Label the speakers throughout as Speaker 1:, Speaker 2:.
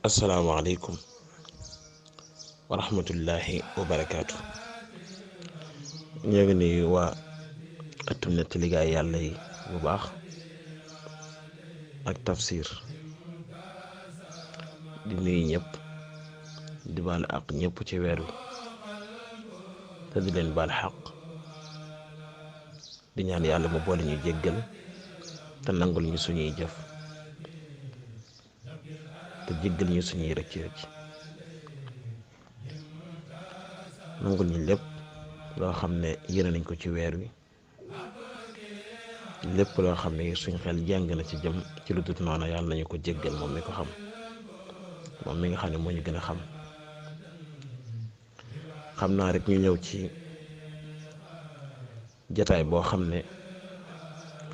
Speaker 1: asalaamaaleykum wa rahmatullahi wa barakaatu. ñoo ngi nuyu waa ëttum nettali gaay yàlla yi bu baax ak tafsir di nuyu ñëpp di baal ak ñëpp ci weer wi te di leen baal xaq di ñaan yàlla mu boole ñu jéggal te nangul ñu suñuy jëf te jéggal ñu suñuy rëcc rëcc nangul ñu lépp loo xam ne yéene nañ ko ci weer wi lépp loo xam ne suñ xel jàng na ci jëm ci lu dut noonu yàlla nañu ko jéggal moom mi ko xam, moom mi nga xam ne moo ñu gën a xam naa rek ñu ñëw ci jataay boo xam ne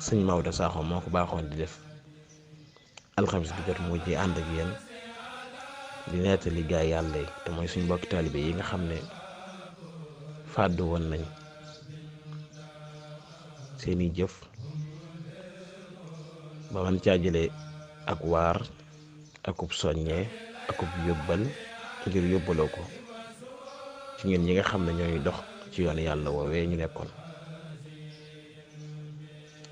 Speaker 1: sëñ Maodo Sakho moo ko baaxoon di def alxamis bi jot mu ci ànd ak yéen di nettali gaay yàlla yi te mooy suñ mbokki taalibe yi nga xam ne fàddu woon nañ seeni jëf ba man caa jëlee ak waar akub soññee akub yóbbal ngir yóbbaloo ko ci ñun ñi nga xam ne ñooy dox ci yoon yàlla woowee ñu nekkoon.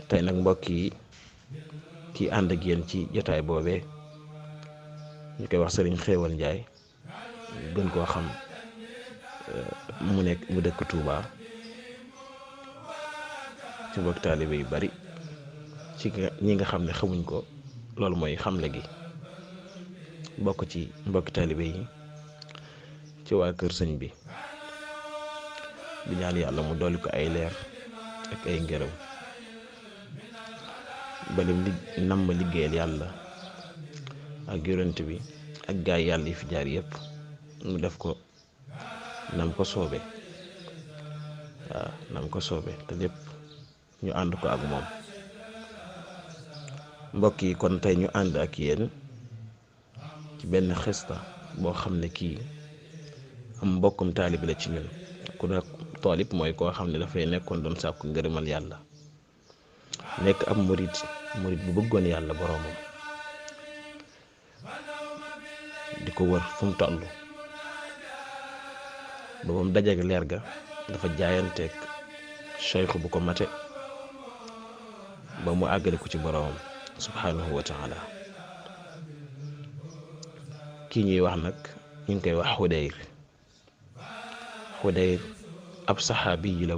Speaker 1: tey nag mbokk yi kii ànd ak yéen ci jotaay boobee ñu koy wax sëriñ Xéewal Njaay gën koo xam mu dëkk Touba ci mbokk taalibe yu bari ci ñi nga xam ne xamuñ ko loolu mooy xamle gi bokk ci mbokki taalibe yi ci waa kër sëñ bi di ñaan yàlla mu dolli ko ay leer ak ay ngërëm balim nam ma liggéeyal yàlla ak yonent bi ak gaay yàlla yi fi jaar yépp mu def ko nam ko soobe waaw nam ko soobe te lépp ñu ànd ko ak moom. mbokk yi kon tey ñu ànd ak yéen ci benn xista boo xam ne kii am mbokkum taalib la ci ñun. ku ne taalib mooy koo xam ne dafay nekkoon doon sàkku ngërëmal yàlla, nekk ab murit bu bëggoon yàlla boroomam di ko wër fu mu toll ba moom dajeek leer ga dafa jaayanteeg cheikh bu ko mate ba mu àggale ko ci boroomam subhanahu wa taala. kii ñuy wax nag ñu ngi koy wax Xudayr ab saxaabi yi la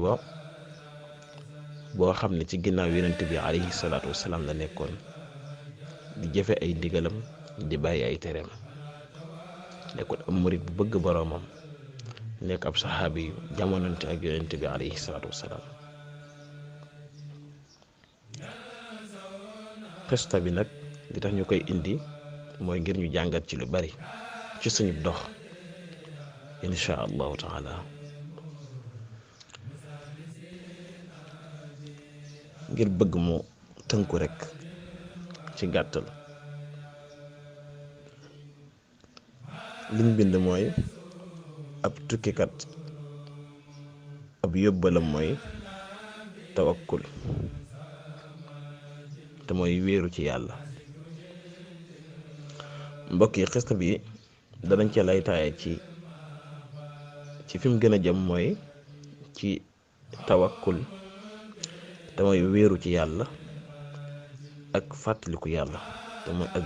Speaker 1: boo xam ne ci ginnaaw yonent bi alayhi salaatu wasalaam la nekkoon di jëfe ay ndigalam di bàyyi ay tereem, nekkoon ab murit bu bëgg boroomam, nekk ab saxaabi yu jamonante ak yonent bi alayhi salaatu wasalaam. xista bi nag li tax ñu koy indi mooy ngir ñu jàngat ci lu bari ci suñu dox insha allahu taala. ngir bëgg mu tënku rekk ci gàttal liñ bind mooy ab tukkikat ab yóbbalam mooy tawakkul te mooy wéeru ci yàlla. mbokk yi xista bi danañ ca lay taaye ci fi mu gën a jëm mooy ci tawakkul te mooy wéeru ci yàlla ak fàttaliku yàlla te mooy ak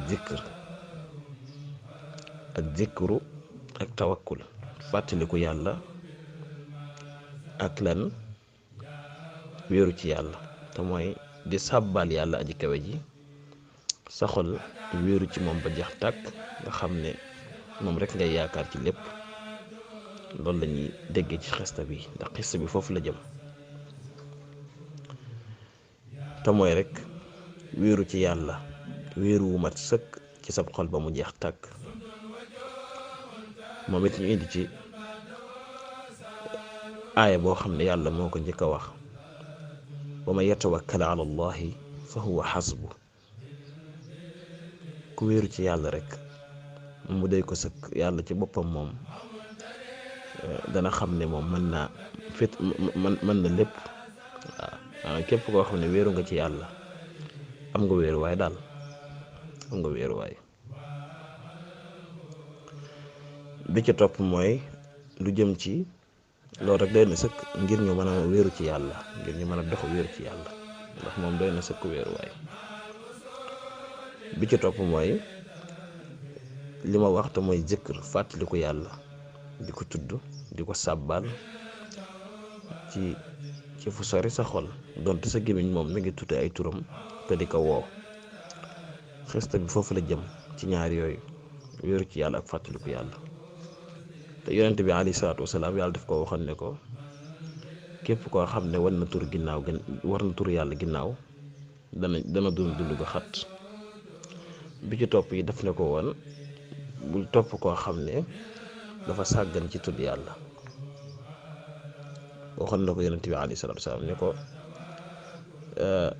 Speaker 1: zikru ak tawakkul. fàttaliku yàlla ak lan wéeru ci yàlla te mooy di sàbbal yàlla aji kawe ji sa xol wéeru ci moom ba jeex tàkk nga xam ne moom rek ngay yaakaar ci lépp. loolu lañuy déggee ci xista bi ndax xista bi foofu la jëm te mooy rek wéeru ci yàlla wéeru wu mat sëkk ci sab xol ba mu jeex tàkk. moom it ñu indi ci aaya boo xam ne yàlla moo ko njëkk a wax wa man yatawakkal ala allahi fa huwa xasbu. ku wéeru ci yàlla rek mu day ko sëkk. yàlla ci boppam moom dana xam ne moom mën na lépp. waaw képp koo xam ne wéeru nga ci yàlla am nga wéeruwaay daal am nga wéeruwaay. bi ci topp mooy lu jëm ci loolu rek doy na sëkk ngir ñu mën a wéeru ci yàlla, ngir ñu mën a dox wéeru ci yàlla, ndax moom doy na sëkk wéeruwaay. bi ci topp mooy li ma wax te mooy zikr, fàttaliku yàlla, di ko tudd, di ko sàbbaal ci fu sori sa xol, donte sa gémmiñ moom mi ngi tudd ay turam te di ko woo. xista bi foofu la jëm ci ñaar yooyu, wéeru ci yàlla ak fàttaliku yàlla. te yonent bi alayhi salaatu wasalaam yàlla daf ko waxoon ne ko képp koo xam ne war na tur yàlla ginnaaw dana dund gu xat. bi ci topp yi daf ne ko woon bul topp koo xam ne dafa sàggan ci tudd yàlla. waxoon na ko yonent bi alayhi salaatu wasalaam ne ko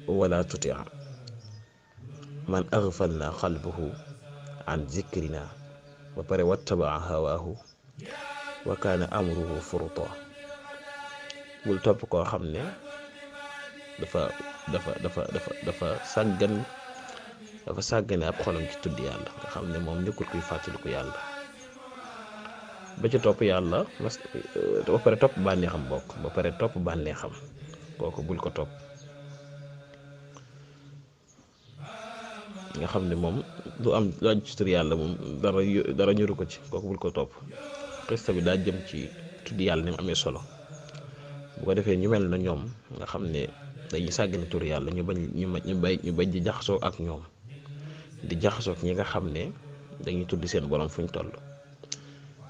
Speaker 1: wala tuti man aghfalna qalbahu an zikrina ba pare wattabaa hawaahu wa kaana amruhu furuta. bul topp koo xam ne dafa sàggane ab xolam ci tudd yàlla, nga xam ne moom nekkul kuy fàttaliku yàlla. ba ci topp yàlla ba pare topp bànneexam kooku bul ko topp. nga xam ne moom du am lu aju ci tur yàlla moom dara ñuru ko ci, kooku bul ko topp. xista bi daa jëm ci tudd yàlla ni mu amee solo, bu ko defee ñu mel na ñoom nga xam ne dañuy sàggane tur yàlla ñu bañ di jaxasoo ak ñoom, di jaxasoo ak ñi nga xam ne dañuy tudd seen borom fuñ toll.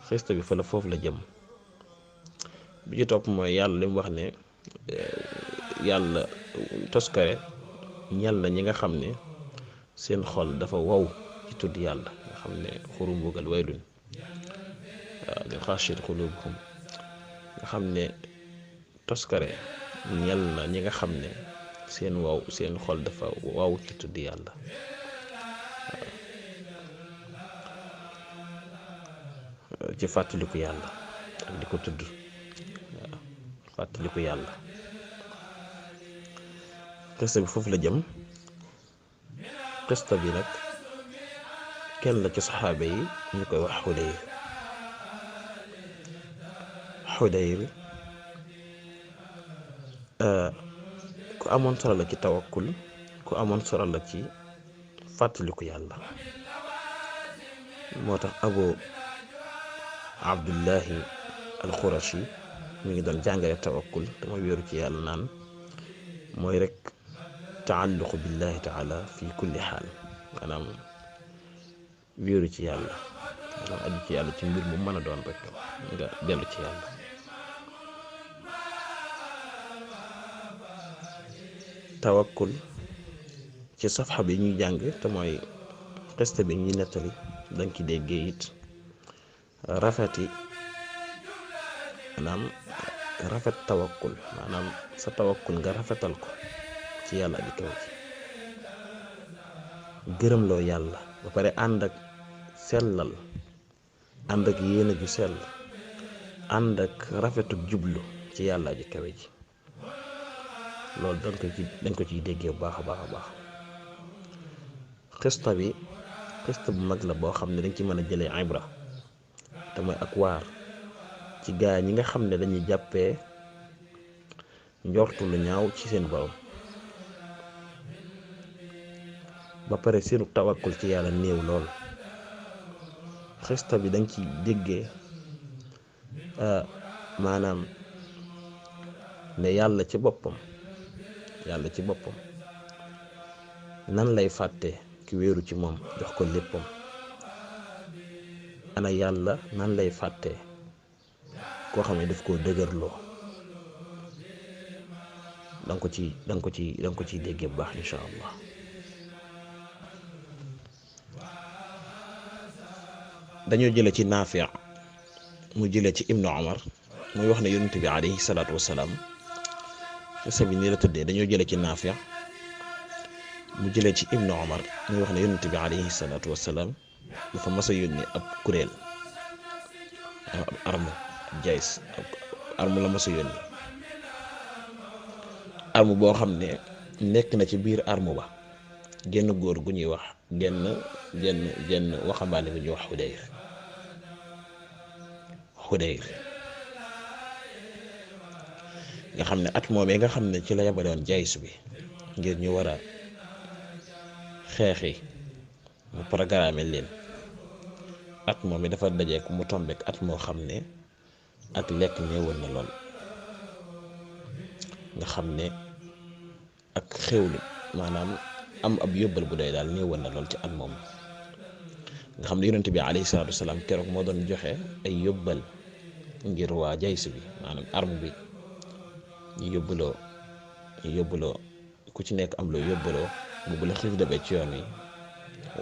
Speaker 1: xista bi foofu la jëm. bi ci topp mooy yàlla li mu wax ne yàlla toskare ñel na ñi nga xam ne seen xol dafa wow ci tudd yàlla, nga xam ne xuru mbugal waylun lil xaashiin quluubuhum, nga xam ne toskare ñel na ñi nga xam ne seen xol dafa wow ci tudd yàlla. ci fàttaliku yàlla ak di ko tudd. fàttaliku yàlla. xista bi foofu la jëm. xista bi nag kenn la ci saxaaba yi ñu koy wax Xudayr ku amoon solo la ci tawakkul, ku amoon solo la ci fàttaliku yàlla. moo tax Abu Abdullahi al-Xurashi mi ngi doon jàngale tawakkul te mooy wéeru ci yàlla naan mooy rek taalluqu billahi taala fi kulli xaal, maanaam wéeru ci yàlla, maanaam aju ci yàlla ci mbir mu mën a doon rek nga dellu ci yàlla. tawakkul ci safxa bi ñuy jàng te mooy xista bi ñuy nettali dañ ci déggee it rafet tawakkul, maanaam sa tawakkul nga rafetal ko ci yàlla aji kaw ci, gërëm loo yàlla ba pare ànd ak sellal, ànd ak yéene ju sell, ànd ak rafetuk jublu ci yàlla aji kawe ji. loolu dañ ko ciy déggee bu baax a baax. xista bi xista bu mag la boo xam ne dañ ci mën a jëlee ibra te mooy ak waar ci gaa ñi nga xam ne dañuy jàppee njortu lu ñaaw ci seen borom ba pare seenu tawakkul ci yàlla néew lool. xista bi dañ ci déggee maanaam ne yàlla ci boppam nan lay fàtte ki wéeru ci moom jox ko léppam. ana yàlla nan lay fàtte koo xam ne daf koo dëgërloo. danga ko ciy déggee bu baax insha allah. dañoo jële ci Naafi' mu jële ci Ibnu Umar muy wax ne yonent bi alayhi salaatu wasalaam xisa bi nii la tëddee. dañoo jële ci Naafi' mu jëlee ci Ibnu Umar muy wax ne yonent bi alayhi salaatu wasalaam dafa mas a yónni ab kuréel, ab arme jays arme la mas a yónni, arme boo xam ne nekk na ci biir arme ba genn góor gu ñuy wax genn waxambaane bu ñuy wax Xudayr. Xudayr nga xam ne at moomee nga xam ne ci la yabaloon Jays bi ngir ñu war a xeexi mu programme leen at moom dafa dajeek mu tombeek at moo xam ne ak lekk ñëwoon na lool nga xam ne ak xewlu maanaam am ab yóbbal bu doy daal ñëwoon na lool ci at moom nga xam ne yonent bi alayhi salaatu wasalaam keroog moo doon joxe ay yóbbal ngir waa Jays bi maanaam arme bi ñu yóbbuloo ku ci nekk am loo yóbbaloo bu la xiif dabee ci yoon wi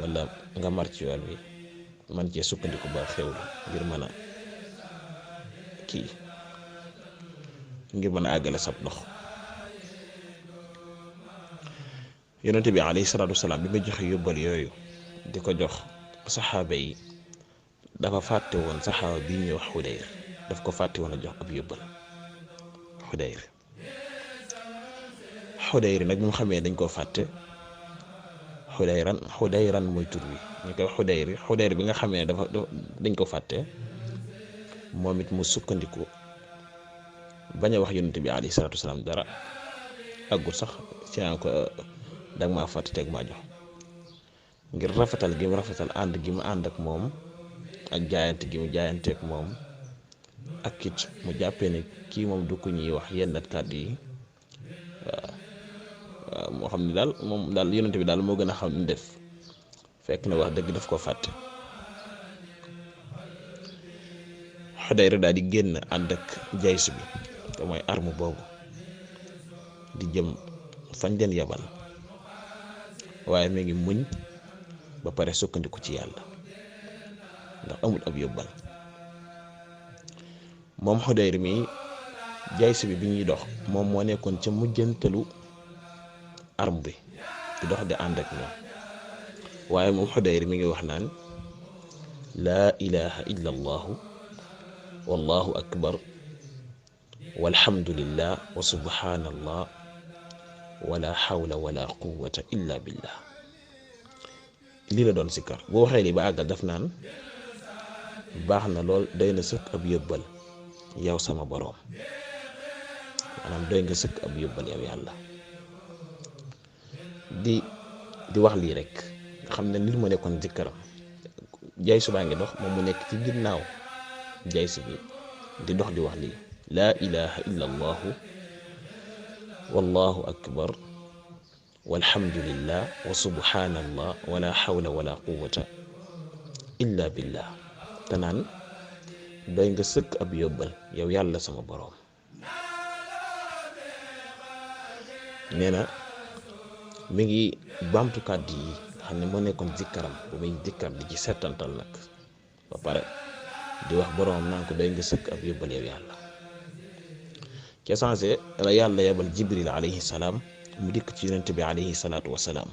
Speaker 1: wala nga mar ci yoon wi man cee sukkandiku ba xewlu ngir mën a ngir mën a àggale sab dox. yonent bi alayhi salaatu wasalaam bi ma joxe yóbbal yooyu di ko jox saxaaba yi dafa fàtte woon saxaaba bi ñuy wax Xudayr daf ko fàtte woon a jox ab yóbbal Xudayr nag mu xamee dañ koo fàtte Xudayran mooy tur wi ñu koy Xudayr bi nga xamee dañ ko fàtte moom it mu sukkandiku bañ a wax yonent bi alayhi salaatu wasalaam dara àggul sax ci naan ko danga maa fàtte teg maa jox ngir rafetal gi mu rafetal ànd gi mu ànd ak moom ak jaayante gi mu jaayante ak moom ak it mu jàppee ne kii moom du ko ñuy wax yenn kàddu yi waaw moo xam ne daal moom daal yonent bi daal moo gën a xam ni def fekk na wax dëgg daf ko fàtte. Xudayr daal di génn ànd ak Jays bi te mooy arme boobu di jëm fañ leen yabal waaye mi ngi muñ ba pare sukkandiku ci yàlla ndax amul ab yóbbal. moom Xudayr mi Jays bi ñuy dox moom moo nekkoon ca mujjantalu arme bi di dox di ànd ak ñoom waaye moom Xudayr mi ngi wax naan laa ilaha illa allahu wallahu akbar walhamdulillah wa subhanallah wala hawla wala quwwata illa billah. lii la doon sikkar boo waxee lii ba àggal daf naan baax na lool doy na sëkk ab yóbbal yow sama boroom maanaam doy nga sëkk ab yóbbal yow yàlla di wax lii rek nga xam ne lii moo nekkoon zikkaram. Jays baa ngi dox moom mu nekk ci ginnaaw Jays bi di dox di wax lii laa ilaha illa allahu wallahu akbar walhamdulillah wa subhanallah wala hawla wala quwwata illa billah te naan doy nga sëkk ab yóbbal yow yàlla sama boroom. nee na mi ngi baamtu kàddu yi xam ne moo nekkoon zikkaram bu muy zikkar di ci settantal nag ba pare di wax boroom naan ko doy nga sëkk ab yóbbal yow yàlla. ca sensé la yàlla yabal Jibril alayhi salaam mu dikk ci yonent bi alayhi salaatu wasalaam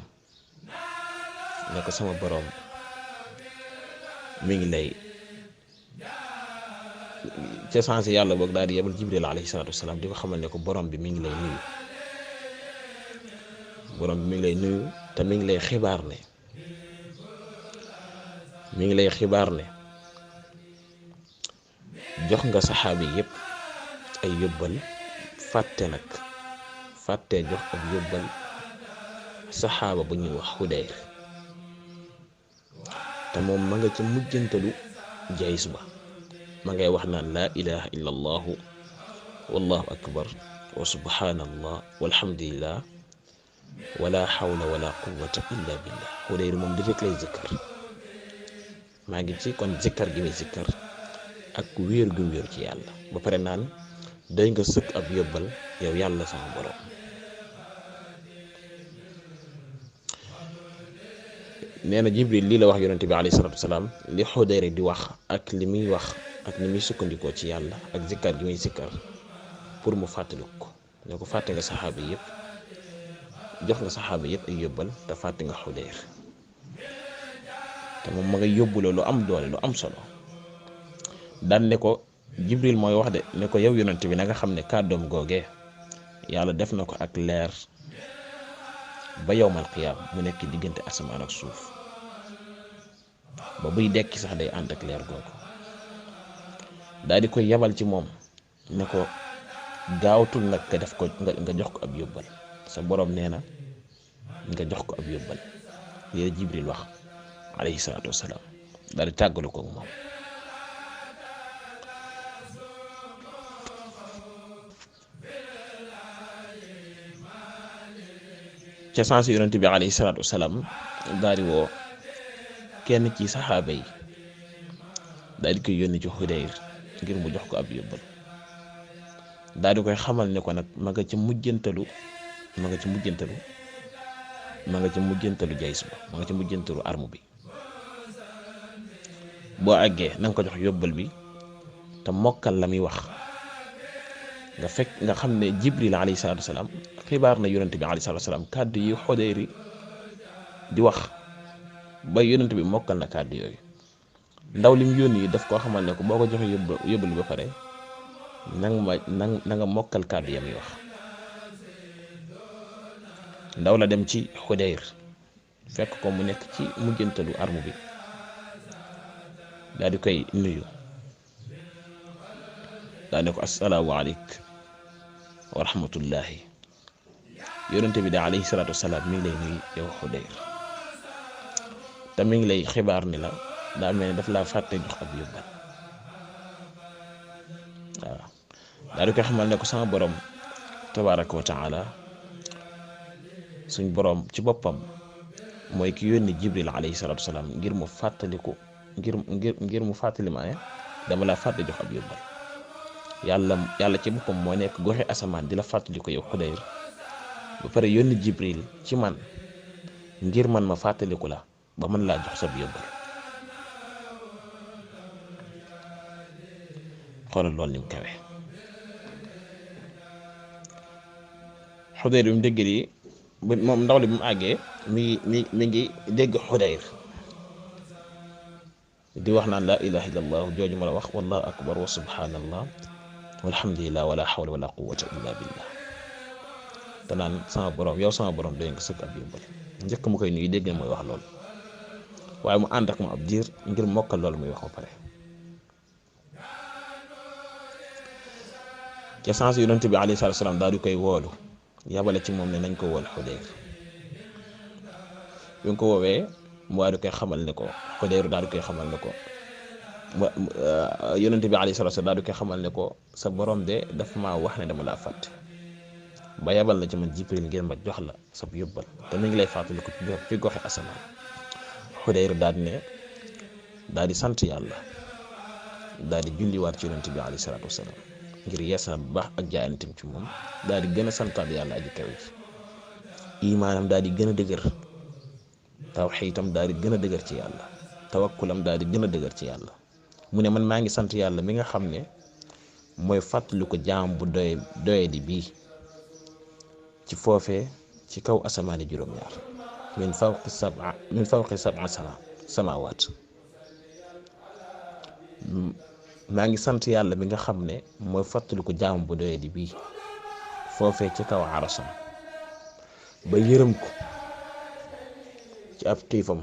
Speaker 1: ne ko sama boroom mi ngi lay ca sensé yàlla boog daal di yabal Jibril alayhi salaatu wasalaam di ko xamal ne ko boroom bi mi ngi lay nuyu te mi ngi lay xibaar ne jox nga saxaabi yépp ay yóbbal fàtte jox ak yóbbal saxaaba bu ñuy wax Xudayr te moom ma nga ca mujjantalu Jays ba ma ngay wax naan laa ilaha illa allahu wallahu akbar wa subhanallah walhamdulillah wala hawla wala quwwata illa billah. Xudayr moom di rek lay zikkar maa ngi ci kon zikkar gi muy zikkar ak wéer gu wéer ci yàlla ba pare naan doy nga sëkk ab yóbbal yow yàlla sama borom. nee na Jibril lii la wax yonent bi alayhi salaatu wasalaam li Xudayr di wax ak li muy wax ak ni muy sukkandikoo ci yàlla ak zikkar gi muy zikkar pour mu fàttaliku ko ne ko fàtte nga saxaaba yëpp jox nga saxaaba yëpp ay yóbbal te fàtte nga Xudayr te moom ma nga yóbbuloo lu am doole lu am solo. daan ne ko Jibril mooy wax de ne ko yow yonent bi na nga xam ne kàddoom googee yàlla def na ko ak leer ba yowmal qiyaam mu nekk diggante asamaan ak suuf ba buy dekki sax day ànd ak leer googu. daal di koy yabal ci moom ne ko gaawtul nag nga def ko nga jox ko ab yóbbal sa borom nee na nga jox ko ab yóbbal lii la Jibril wax alayhi salaatu wasalaam daal di tàggalu ko moom. ca sens yonent bi alayhi salaatu wasalaam daal di woo kenn ci saxaaba yi daal di koy yónni ci Xudayr ngir mu jox ko ab yóbbal daal di koy xamal ne ko nag ma nga ci mujjantalu jays ba ma nga ci mujjantalu arme bi boo àggee na nga ko jox yóbbal bi te mokkal la muy wax nga fekk nga xam ne Jibril alayhi salaatu wasalaam xibaar na yonent bi alayhi salaatu wasalaam kàddu yi Xudayr di wax ba yonent bi mokkal na kàddu yooyu ndaw lim yónni daf koo xamal ne ko boo ko joxee yóbbal bi ba pare na nga mokkal kàddu yam yi wax. ndaw la dem ci Xudayr fekk ko mu nekk ci mujjantalu arme bi daal di koy nuyu daal ne ko assalaamu aleykum wa rahmatullahi yonente bi da alayhi salaatu wasalaam mi ngi lay nuyu yow Xudayr te mi ngi lay xibaar ni la daa mel ne daf laa fàtte jox ab yóbbal waaw daal di koy xamal ne ko sama borom tabaraka wa taala suñ borom ci boppam mooy ki yónni Jibril alayhi salaatu wasalaam ngir mu fàttaliku ngir mu fàttali ma ne dama laa fàtte jox ab yóbbal yàlla ci boppam moo nekk goxe asamaan di la fàttali ko yow Xudayr ba pare yónni Jibril ci man ngir man ma fàttaliku la ba mën laa jox sab yóbbal xoolal loolu ni mu kawe. Xudayr bi mu dégg lii moom ndaw li bi mu àggee mi ngi dégg Xudayr di wax naan laa ilaha illallah jooju ma la wax wallahu akbar wa subhanallah walhamdulillah wala hawla wala quwwata illa billah te naan sama borom yow sama borom doy nga sëkk ab yóbbal njëkk mu koy nuyu dégg mooy wax loolu waaye mu ànd ak mu ab diir ngir mokkal loolu muy wax ba pare. ca sens yonent bi alayhi salaatu wasalaam daal di koy woolu yabale ci moom ne nañ ko wool Xudayr bi nga ko woowee mu daal di koy xamal ne ko Xudayr daal di koy xamal ne ko yonent bi alayhi salaatu wasalaam daal di koy xamal ne ko sa borom de daf maa wax ne dama laa fàtte ba yabal na ci man Jibril ngir ma jox la sab yóbbal te mi ngi lay fàttali ko ci goxe asamaan. Xudayr daal di sant yàlla daal di julliwaat ci yonent bi alayhi salaatu wasalaam ngir yeesal bu baax ak jaayantam ci moom daal di gën a santaat yàlla aji kawe ji imaanam daal di gën a dëgër tawxiitam daal di gën a dëgër ci yàlla tawakkulam daal di gën a dëgër ci yàlla mu ne man maa ngi sant yàlla mi nga xam ne mooy fàttali ko jaam bu doyadi bii ci foofee ci kaw asamaani juróom-ñaar min fawqi sab'a samaawaat maa ngi sant yàlla mi nga xam ne mooy fàttaliku jaam bu doyadi bii foofee ci kaw arasam ba yërëm ko ci ab xiifam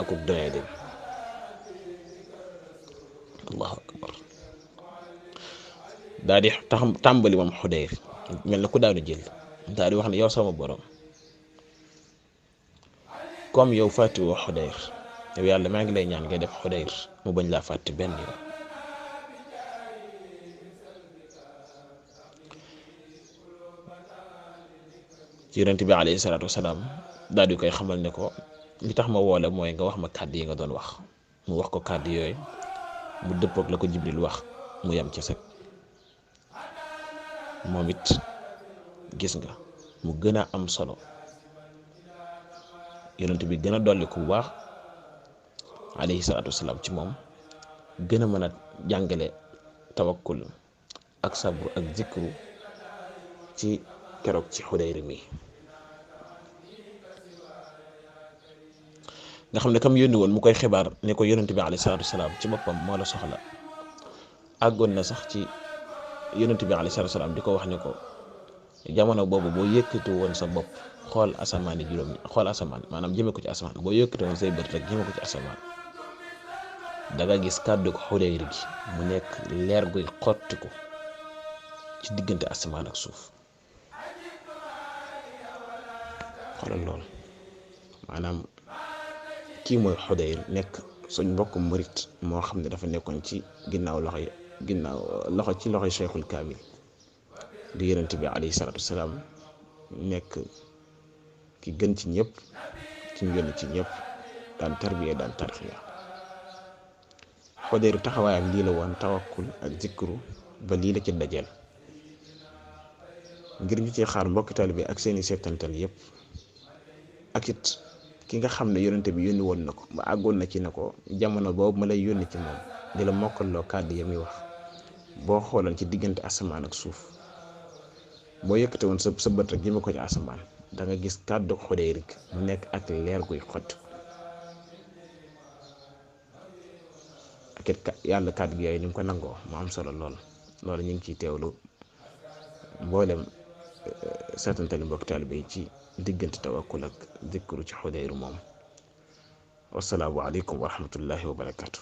Speaker 1: akub doyadim allahu akbar daal di tàmbali moom Xudayr mel na ku daanu jël daal di wax ne yow sama borom comme yow fàtte woo Xudayr yow yàlla maa ngi lay ñaan ngay def Xudayr mu bañ laa fàtte benn yoon. ci yonent bi alayhi salaatu wasalaam daal di koy xamal ne ko li tax ma woole mooy nga wax ma kàddu yi nga doon wax mu wax ko kàddu yooyu mu dëppoog la ko Jibril wax mu yem ci sëg moom it gis nga mu gën a am solo yonent bi gën a dolli ku baax alayhi salaatu wasalaam ci moom gën a mën a jàngale tawakkul ak sabru ak zikru ci keroog ci Xudayr mi nga xam ne kam yónni woon mu koy xibaar ne ko yonent bi alayhi salaatu wasalaam ci boppam moo la soxla àggoon na sax ci yonent bi alayhi salaatu wasalaam di ko wax ne ko jamono boobu boo yëkkati woon sa bopp xool asamaan yi juróom xool asamaan maanaam jëme ko ci asamaan boo yëkkati woon say bët rek jëme ko ci asamaan danga gis kàddu Xudayr gi mu nekk leer guy xottiku ci diggante asamaan ak suuf. xoolal loolu maanaam kii mooy Xudayr nekk suñ mbokk murit moo xam ne dafa nekkoon ci ginnaaw loxo ci loxoy Cheikhul Kaamil di Yonent bi alayhi salaatu wasalaam nekk ki gën ci ñëpp ci ñu yónni ci ñëpp daan tarbiya daan tarxiya. Xudayr taxawaayam lii la woon tawakkul ak zikru ba lii la ci dajeel. ngir ñu ci xaar mbokki taalibe bi ak seeni seetantal yëpp ak it ki nga xam ne Yonent bi yónni woon na ko ba àggoon na ci ne ko jamono boobu ma lay yónni ci moom di la mokkaloo kàddu ya muy wax boo xooloon ci diggante asamaan ak suuf boo yëkkate woon sa bët rek jëme ko ci asamaan da nga gis kàddu Xudayr mu nekk ak leer guy xotti ak it yàlla kàddu gi yooyu ni mu ko nangoo mu am solo loolu ñu ngi ciy teewlu mboolem seetantali mbokk taalibe yi ci diggante tawakkul ak zikru ci Xudayr moom. wassalaamu aleykum wa rahmatullahi wa barakaatu.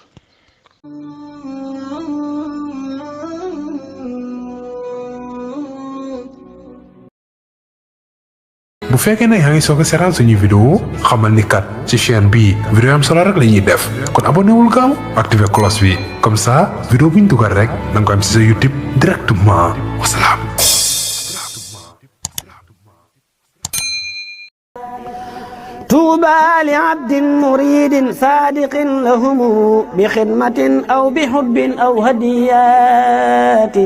Speaker 2: bu fekkee ne yaa ngi soog a seetaan suñuy vidéo xamal ni kat ci chaîne bii vidéo am solo rek la ñuy def kon abonné wul gaaw activé cloche bi comme ça vidéo bu ñu dugal rek da nga ko am ci sa YouTube directement wasalaam.
Speaker 3: طوبى لعبد مريد صادق لهم بخدمة أو بحب أو هديات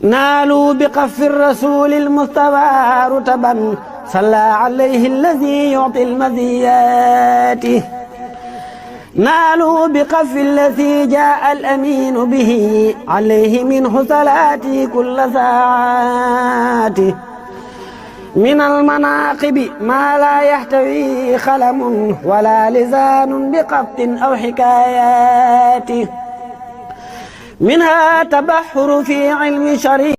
Speaker 3: نالوا بقف الرسول المصطفى رتبا صلى عليه الذي يعطي المزيات نالوا بقف الذي جاء الأمين به عليه منه صلاتي كل ساعات من المناقب ما لا يحتوي خلم ولا لسان بقبط أو حكايات منها تبحر في علم شريع